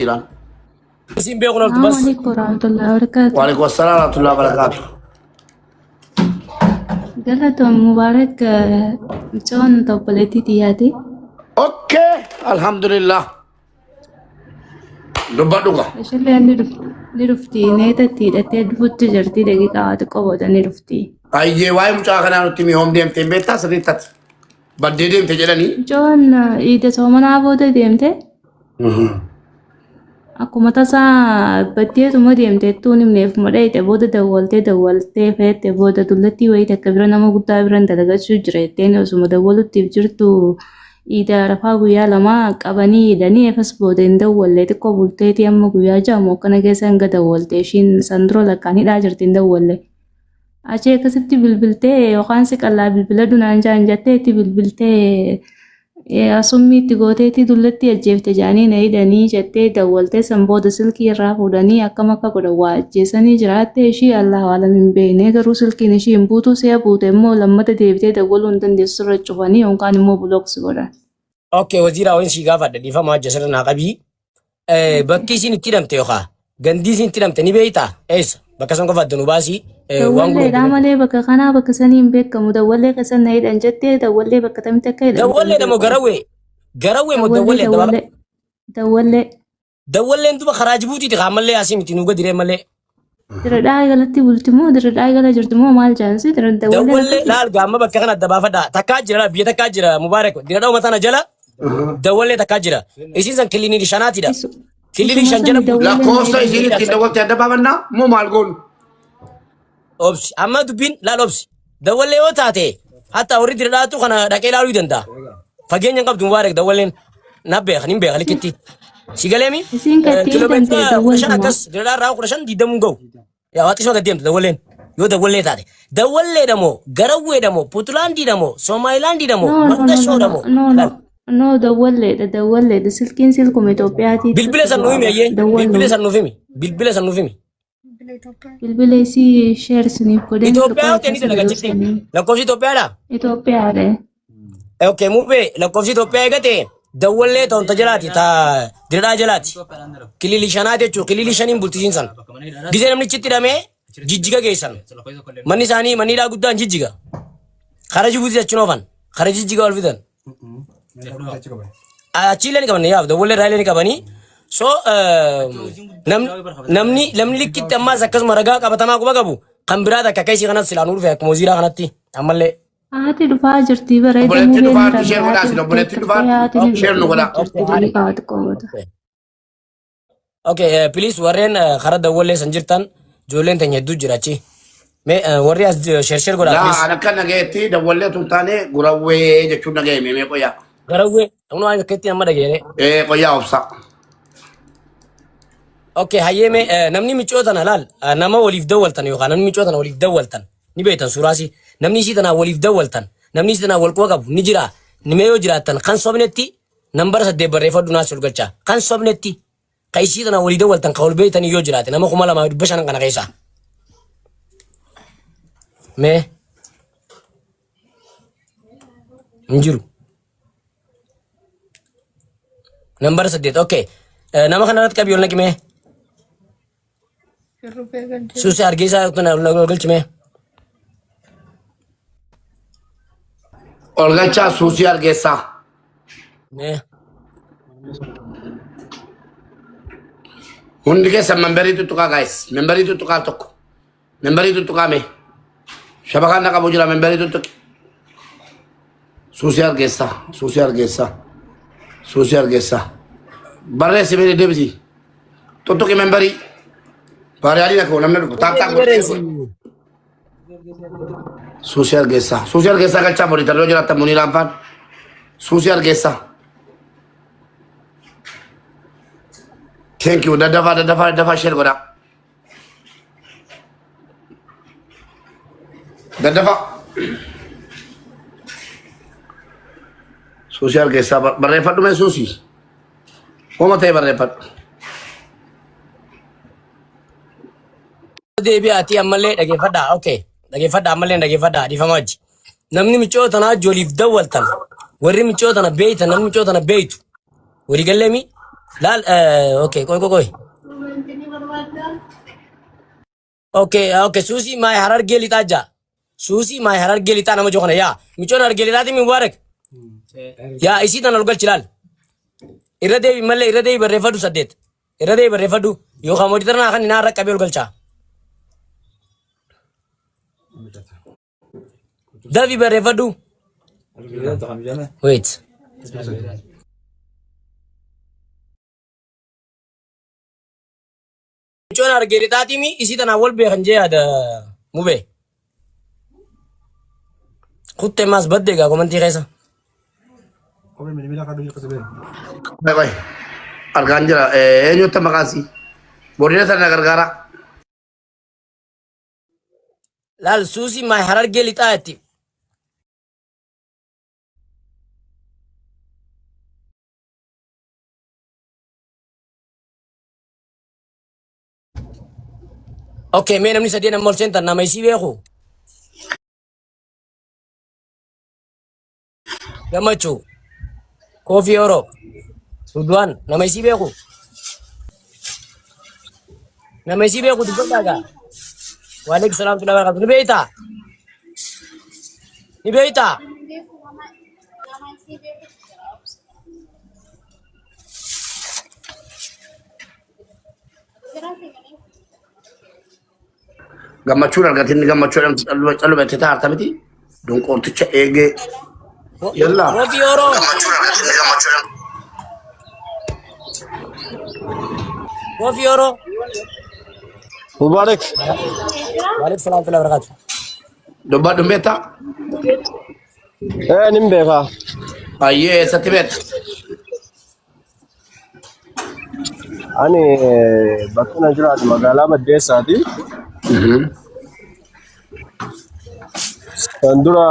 Waziiraan. Isin beekun oltu bas. Assalamu alaikum warahmatullahi wabarakatuh. Waalaikum assalam warahmatullahi wabarakatuh. Galatoon Mubaarak mucoon obboleettii xiyyaati. Okay, alhamdulillah. Dubbadhu gaa. Ishillee ni dhufti. Ni dhufti. Neetatti hidhattee dhufutti jirti. Daqiiqaa waa xiqqoo booda ni dhufti. Ayyee waa'ee mucaa kanaa nutti himi hoom deemtee hin beektaa sirriitti ati. Baddee deemte jedhanii. Mucoon iida soomanaa booda deemte. Akkuma tasaa baddeetuma deemte ittuu hin himneef madhayite booda dawwaltee dawwaltee feette booda dullattii wayii takka bira nama guddaa biran dalagachuu jira jetteen osuma dawwaluttiif jirtu iida arafaa guyyaa 2 qabanii hidhanii efas booda hin dawwalle xiqqoo bulteetii amma guyyaa 6 moo akkana keessa hanga dawwalte ishiin san dura lakkaan hidhaa jirti hin dawwalle. Achii akkasitti bilbiltee yookaan si qallaa bilbiladhu naan jaan jettee itti bilbiltee summii itti gooteetii dullatti ajjeefte jaanii na hidhanii jettee dawwaltee san booda silkii irraa fuudhanii akkam akka godhan waa ajjeesanii jiraatte ishii Allahu alam hin beekne garuu silkiin ishii hin buutu si'a buute immoo lammata deebitee dawwaluu hin dandeessu irra cufanii yookaan immoo bulooks godhan. Okay, waziiraa wayin sii gaafadha dhiifama hajja sirra naa qabii. Bakki isin itti hidhamte yookaan gandii isin itti hidhamte ni beektaa? Eessa? Bakka san qofa adda nu baasii. Waan Dawwalleedhaa gurguddaa. malee bakka kanaa bakka sanii hin beekamu. Dawwallee keessan na hidhan jettee dawwallee bakka tamitti akka hidhamte hin Dawwallee moo beekamu. garawwee? Garawwee moo Dawwallee dawwallee adda baafadha? dawwallee dawwallee. Dawwalleen duba karaa Jibuutiiti kaa ammallee asii miti nuu gadi ree malee. Diradhaa galatti bulti moo diradhaa gala jirti moo maal jaansi dira dawwallee Dawwallee akkasii. laal gaamma bakka kana adda baafadha. Takkaa jira laal biyya takkaa jira Mubaarak. Diradhaa uummata tana jala dawwallee takkaa jira. Isiin san kiliinii shanaatidha. Isu Kiliinii isuma shan jala sani dawwallee na Lakkoofsa hidhan isiin ittiin jetti. dawwalte adda baafannaa moo maal goonu? Obsi amma dubbiin laal obsi. Dawwallee yoo taate hatta warri diradhaatu kana dhaqee ilaaluu danda'a. Fageenya hin qabdu Mubaarak dawwalleen na beeka nin beeka likkitti. Si galeemi Isiin kan itti hidhamte kiiloomeetira 15 dawwaluma. akkas diradhaa irraa 15 20 ga'u. Yaa waaqni gad deemtu dawwalleen yoo dawwallee taate. Dawwalleedha moo garawweedha moo Puutlaandiidha moo Soomaalilaandiidha moo No no no no no Maqdashoodha moo no no laal. no dawwalleedha dawwalleedha silkiin silkuma Itoophiyaatiitti Bilbila san nuu himi bu'aa ayyee bilbila dawwalluma. san nuuf himi bilbila san nuuf himi. Bilbila isii share isiniif godheen Itoophiyaa xiqqoo yoo ta'e ni akkasii dalaga jettee dabarsanii. lakkoofsi Itoophiyaadha. Itoophiyaadha. Okay, mubee lakkoofsi Itoophiyaa eegate dawwallee ta'umta jalaati ta diradhaa jalaati. Kilili shanaati jechuudha. Kilili shaniin bultisiin san. Gizee namni itti hidhamee jijjiga geessan. Manni isaanii manni hidhaa guddaan jijjiga. Kara Jibuutii achiin oofan. Kara jijjiga ol fidan. Achiillee ni qaban yaaf dawwallee irraa illee ni qabanii. So namni namni namni likkitti ammaas akkasuma ragaa qabatamaa quba qabu kan biraa takka akka isii kanatti silaa nuu dhufe akkuma waziiraa kanatti ammallee. Haati dhufaa jirti bareeda Obboleettiin mubeen dhufaa jira jirti share godhaa haati isin dhuftee obboleettiin turte dhufaa haati ni share nu dhufaa godhaa. jirti daqiiqaa waa xiqqoo booda. Okay, please warreen karaa dawwallee san jirtan ijoolleen teenya hedduu jira achi. Mee warri as share share godhaa Laa please. an akka nagayetti dawwallee otoo hin taane gurawwee jechuun nagaye mee qoyyaa. Garawwee namni waan akka itti amma dhageere. Ee qoyyaa obsa. Okay, hayyee mee namni miccoo tana laal nama waliif dawwaltan yookaan namni miccoo tana waliif dawwaltan ni beektan suuraasi namni isii tanaa waliif dawwaltan namni isii tanaa wal quba qabu ni jira ni mee yoo jiraattan kan sobnetti nambara 8 barreeffadhu naas ol galcha kan sobnetti ka isii tana walii dawwaltan ka ol beeytanii yoo jiraate nama 2500 kana keessaa. Mee hin jiru. Nambara 8 okay. Nama kana irratti qabii ol naqi mee. Suusi argeessaa tana ol galchi mee. Ol galchaa suusii argeessaa. Mee. Hundi keessan memberii tuttuqaa guys. Memberii tuttuqaa tokko. Memberii tuttuqaa mee. Shabakaan na qabu jira memberii tuttuqi. Suusii argeessaa. Suusii argeessaa. Suusii argeessaa. Barreessi mee deddeebisi. Tuttuqi memberii. Baariyaadii na ka'u namni dhufu. Taap taap godhi. Suusii argeessaa. Suusii argeessaa galchaa monitor yoo jiraattan muniiraan faan. Suusii argeessaa. Thank you. Daddafaa daddafaa daddafaa share godhaa. Daddafaa. Suusii argeessaa barreeffadhu mee suusii. Homa ta'e barreeffadhu. Deebi'aatii ammallee dhageeffadhaa. Okay. Dhageeffadhaa ammallee dhageeffadhaa. Dhiifama wajji. Namni miccoo tanaa waliif dawwaltan. Warri miccoo tana beeytan namni miccoo tana beeytu. Walii galleemi. Laal okay qoy qoy qoy. Okay okay Suusii maay Harargee lixaa jaa. Suusii maay Harargee lixaa nama jiru kana yaa. Micoon Harargee lixaati Mubaarak. Yaa isii tana ol galchi laal. Irra deebi malee irra deebi barreeffadhu saddeet. Irra deebi barreeffadhu yookaan moditara naa kan naa irra qabee ol galchaa. Dafi barreeffadhu. Wait. Micoon Harargee lixaati mi isii tanaan wal beekan jee yaada mubee. Kuttee maas badde egaa komantii keessa. Qoy qoy. Argaan jira. Eenyutti maqaan sii? Boodina sana na gargaara. Laal suusii maay Harargee lixaa jetti. Okay, mee namni sadeen amma ol seentan nama isii beeku. Gammachuu. Koofii Oro. Rudwaan nama isii beeku. Nama isii beeku dubbadhaa gaa. Waalaikum salaam wa barakatuh. Ni beektaa? Ni beektaa? Gammachuun argatinni gammachuu jedhamtu calluma calluma itti taarta miti. Donqoorticha eegee. Yallaa. Koofii Oro. Gammachuun argatinni gammachuu jedhamtu. Koofii Oro. Mubarak. Waalaikum salaam wa barakatuh. Dubbadhu hin beektaa? Ee nin beeka. Baay'ee eessatti beekta? Ani bakka na jiraatu magaalaa Baddeessaati. Kan dura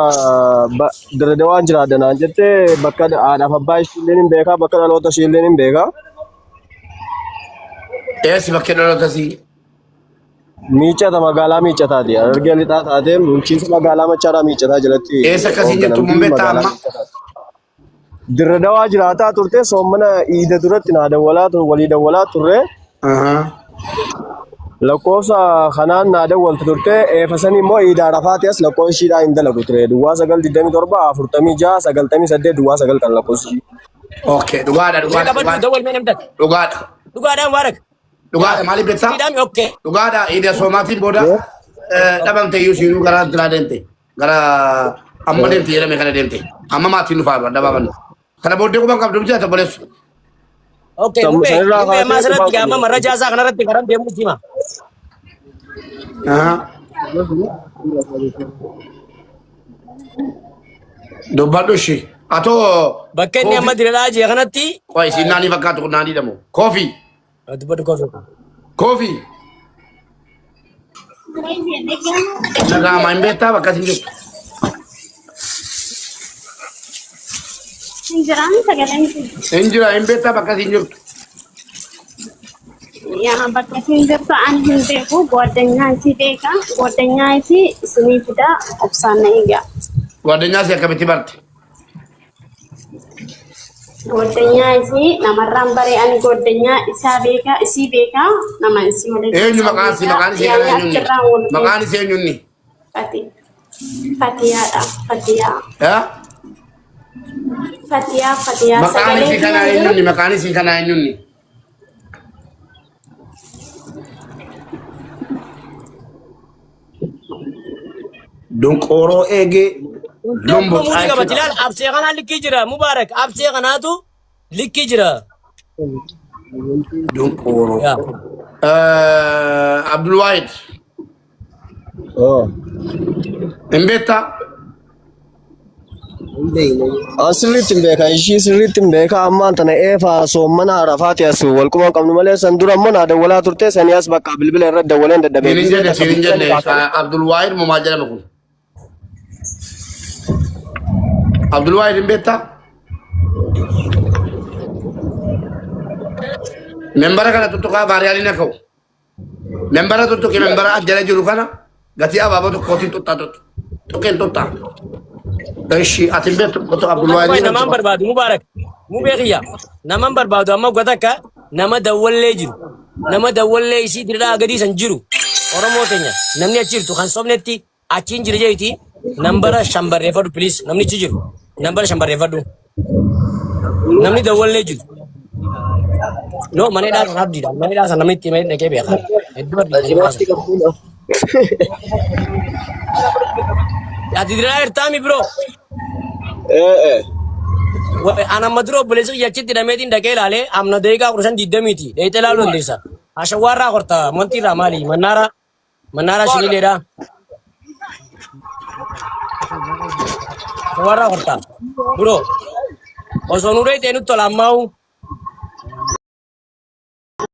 Dirredawaan jiraadha naan jette bakka haadhaaf abbaa ishiillee nin beeka bakka dhaloota ishiillee nin beeka. Eessi bakkee dhaloota sii? Miiccata magaalaa Miiccataati. Harargee lixaa taatee bulchiinsa magaalaa Machaaraa Miiccataa jalatti Eessa akkasiin jirtu hoogganamti mun beektaa magaalaa amma? Miiccataati. Dirre Dawaa jiraataa turte soommana iida duratti naa dawwalaa tur walii dawwalaa turre Ahaa. lakkoofsa kanaan naa dawwaltu turte eefasanii immoo iida arafaati as lakkoofsa ishiidhaa hin dalagu ture duwwaa 9 27 46 98 duwwaa 9 kan lakkoofsi ishii. Okay, dhugaadha Mee dhugaadha qabadhu dhugaadha. dawwal mee namtatti. Dhugaadha. Dhugaadhaan Mubaarak. Dhugaadha maaliif beektaa? Siidhaan okay. Dhugaadha iida soomaatiin booda Yoo? dhabamte iyyuu siinuu gara biraa deemte. Gara amma deemte jedhame kana deemte. Amma maatiin dhufaa adda baafannu. Kana booddee quban qabdu miti ati obboleessu. Okay, Sammuu mubee sanirraa mubee ammaa kaasee asirratti qubaan gaa amma qabdu. marrajaa isaa kanarratti karan deemuu hima. Ahaa. Dubbadhu ishii. Atoo Bakka inni amma koofii. diradhaa jee kanatti Qoy isiin naanii fakkaatu kun naanii dhamu. Koofii. dubbadhu koofii. Koofii. Dhaga'ama hin beektaa bakka isin jirtu. Hin jiraan sagaleen kun. Hin jira hin beektaa bakka isin jirtu. Yaa bakka isin jirtu ani hin beeku. Gooddanyaa isii beeka. Gooddanyaa isii isinii fida obsaan na eegaa. Gwaaddanyaa si akkamitti barte? Gooddanyaa isii namarraan baree ani gooddanyaa isaa beeka isii beeka nama isii waliin Eenyu haasa'u maqaan si beeka. maqaan isii kana Yaani eenyunni? achirraan wal beeka. Maqaan isii eenyunni? Fati. Fatiyaadha. Fatiyaa. Eh? Fatiyaa Fatiyaa Maqaan sagalee isii kana kiyya hin jiru. eenyunni? Maqaan isii kana eenyunni? Donqooroo eegee Hundee lombo muudii qabati jechuudha. laal absee kanaa likkii jira Mubaarak absee kanaatu likkii jira. Donqooroo. Yaa. Abdulwaahid Oh. hin beektaa? An sirriitti hin beeka. Ishii sirriitti hin beeka. Ammaan tana eefa soommana arafaati as wal quba hin qabnu malee san dura immoo naa dawwalaa turte sanii as bakka bilbila irra dawwaleen dadhabee Siin hin gisee jenne takka siin hin bilbila ni jenne kaasanii. Abdulwaahid moo maal jedhama kun? Abdulwaahid hin beektaa? Membara kana tuttuqaa baariyaaliin akka Membara tuttuqi membara as jala jiru kana gatii abaaboo tokkootiin tuttaa tuttu. Tuqeen tuttaa. Ishi ati hin beektu qotu Qoy Abdulwaahid namaan barbaadu Mubaarak. Mubee kiyya naman barbaadu amma gota akka nama dawwallee jiru nama dawwallee isii dirraa gadii san jiru Oromoo teenya namni achi jirtu kan sobnetti achiin jira jeeti nambara shan barreeffadhu please namni achi jiru nambara shan barreeffadhu namni dawwallee jiru. No mana hidhaa san abdiidha mana hidhaa san namni itti himee dhaqee beeka hedduu abdiidha mana hidhaa san. Ati dirraa jirtaami biroo. Ee ee. An amma dura obboleessi kiyya achitti hidhameetiin dhaqee ilaalee amna daqiiqaa 15 20ti dheeyxee ilaaluu dandeessa. Ashawwaarraa korta montiirraa maali mannaara mannaara shinileedha. Ashawwaarraa korta bro osoo nu dheeyxee nutti tola ammaa'u.